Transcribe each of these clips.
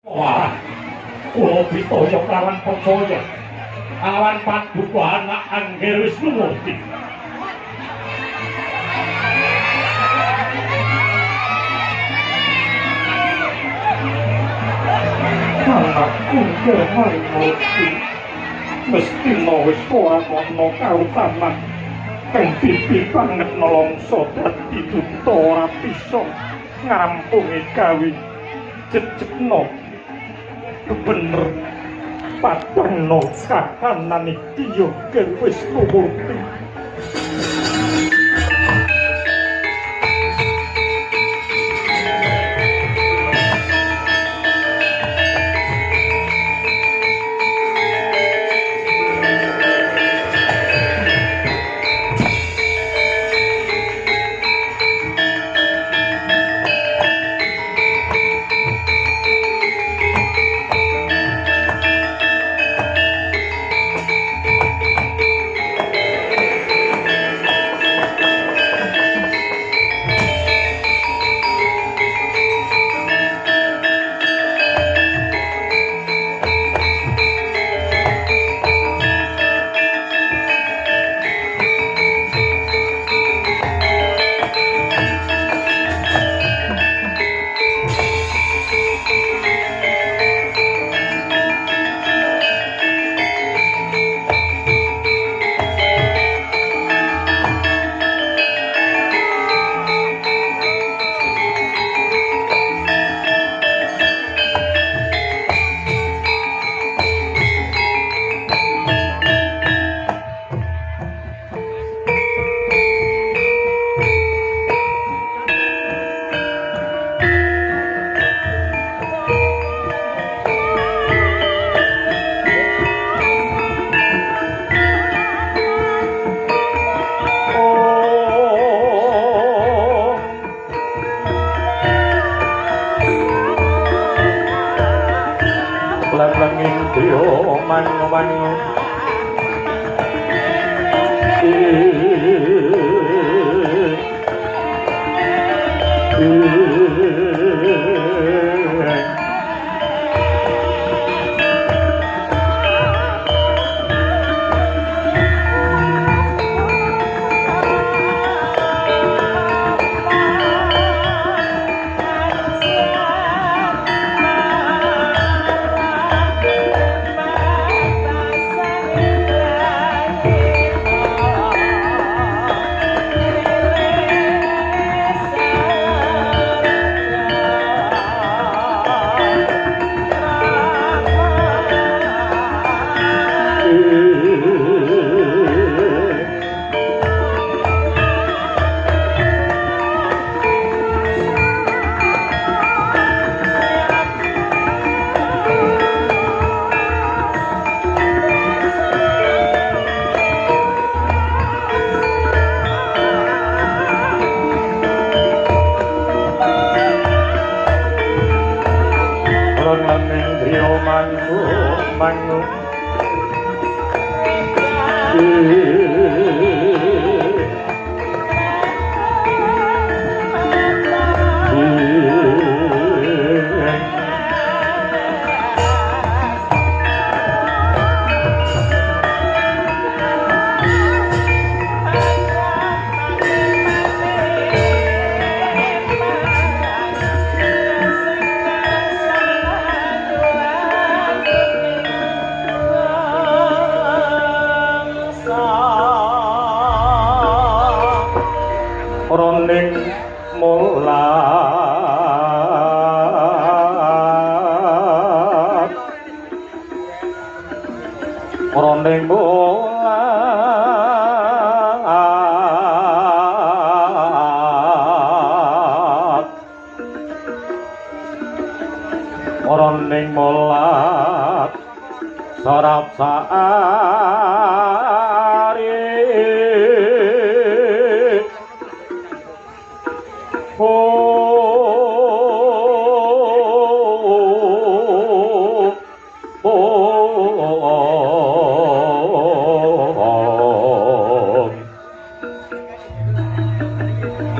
Wah, kula pitaya kelawan percaya awan paduka anak Angger Wisnumurti. Anakku Angger Harimurti mesti wis ora ana kautaman kang pipi banget nelongso dadi duta ora bisa ngrampungi gawe jejegno bener padangno kahanan iki ya Angger Wisnumurti.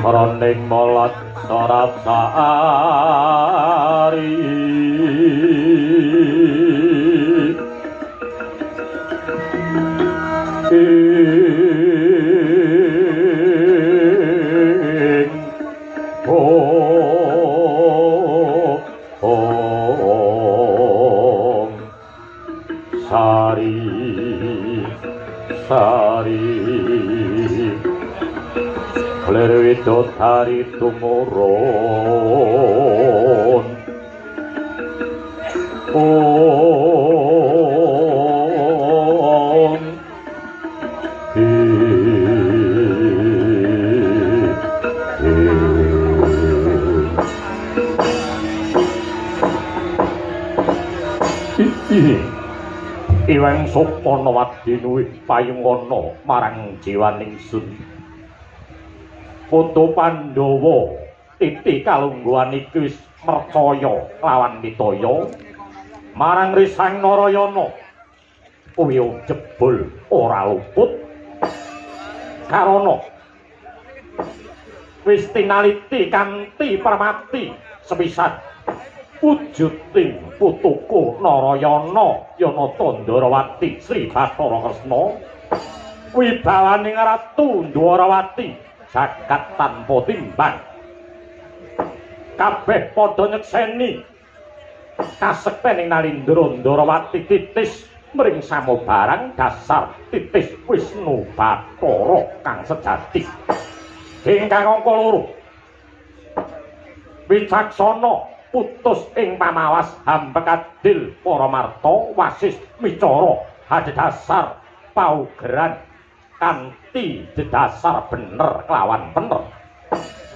Roning molat sorap sari. Sari sari lir widodari tumurun om Iwang sopana wadinuwih payungana marang jiwaning sun. Putu Pandhawa titi kalungguhan iki wis mercaya lawan mitaya marang Risang Narayana kuwi jebul ora luput karana wis tinaliti kanthi permati sepisan wujuding putuku Narayana Yanata Ndharawati Sri Bathara Kresna wibawaning Ratu Ndharawati jagat tanpa timbang kabeh padha nyekseni kasektening Nalindra Ndharawati titis mring samubarang dasar titis Wisnu Bathara kang sejati. Ingkang angka loro wicaksana putus ing pamawas hambekadil paramarta wasis micara hadhasar paugeran kanthi dedasar bener kelawan bener.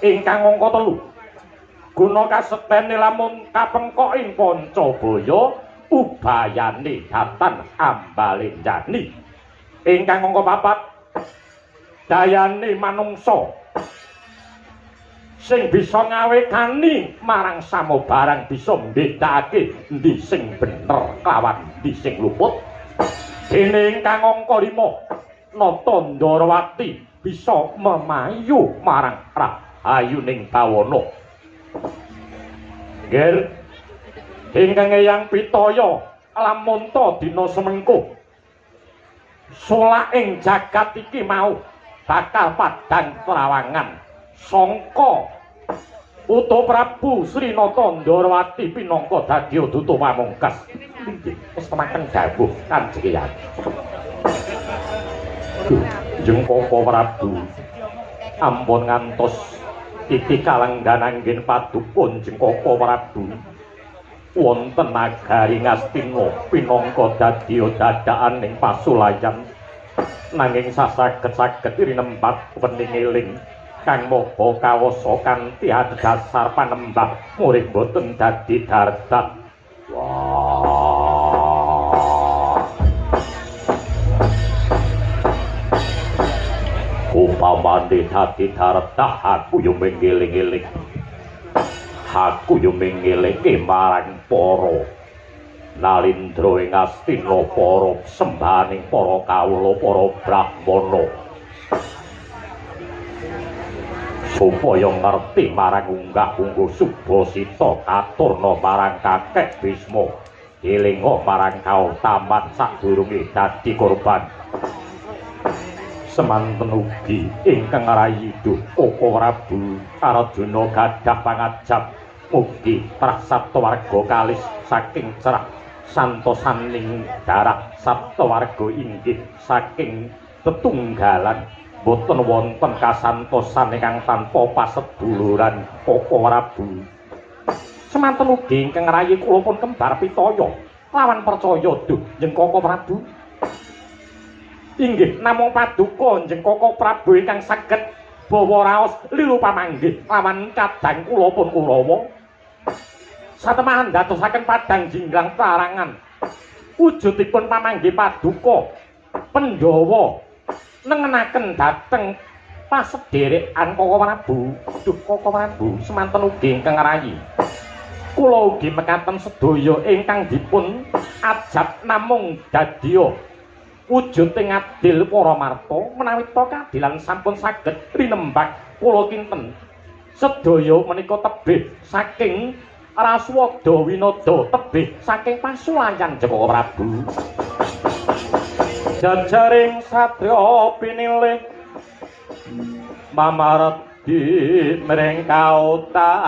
Ingkang angka telu guna kasektene lamun kapengkok ing Pancabaya ubayane datan ambalenjani. Ingkang angka papat dayane manungsa sing bisa ngawekani marang samubarang bisa mbedakake endi sing bener kelawan endi sing luput. Dene ingkang angka 5 Nata Ndharawati bisa memayu marang rahayuning bawana. Nggih ingkang Eyang Pitaya lamun ta dina semengko solaking jagat iki mau bakal padhang trawangan sangka Uta Prabu Sri Nata Ndharawati pinangka dadi duta pamungkas. Inggih, wis temaken dawuh Kanjeng Eyang. Jeng Koko Prabu ampun ngantos titi kalenggan anggen paduka Jeng Koko Prabu wonten nagari Ngastina pinangka dadi dadakan ing pasulayan nanging sasaged-saged rinembat wening eling kang maha kawasa kanthi adhedhasar panembah murid boten dadi dardat. Wah. Upamane dadi dardah aku yo mengeling-eling. Aku yo mengelingke marang para Nalindra ing Astina, para sembahaning para kawula, para brahmana, supaya ngerti marang unggah-ungguh subasita katurna marang kakek Bisma, elinga marang kautaman sadurunge dadi korban. Semanten ugi ingkang rayi duh Koko Prabu Arjuna gadah pangajap mugi trah saptawarga kalis saking cerah santosaning darah saptawarga inggih saking tetunggalan boten wonten kasantosan ingkang tanpa paseduluran Koko Prabu. Semanten ugi ingkang rayi kula pun kembar pitaya lawan percaya duh jeng Koko Prabu. Inggih namung paduka jeng Koko Prabu ingkang saged bawa raos lilu pamanggih lawan kadang kula pun Kurawa. Satemahan dadosaken padang jinglang tarangan wujudipun pamanggih paduka Pandhawa nengenaken dhateng pasederekan Koko Prabu. Duh Koko Prabu, semanten ugi ingkang rayi kula ugi mekaten sedaya ingkang dipun ajab namung dadya wujuding adil para marta menawi ta kadilan sampun saged rinembak kula kinten. Sedaya menika tebih saking Raswada Winada, tebih saking pasulayan Joko Prabu. Jajaring satriya pinilih mamardi mring kautaman.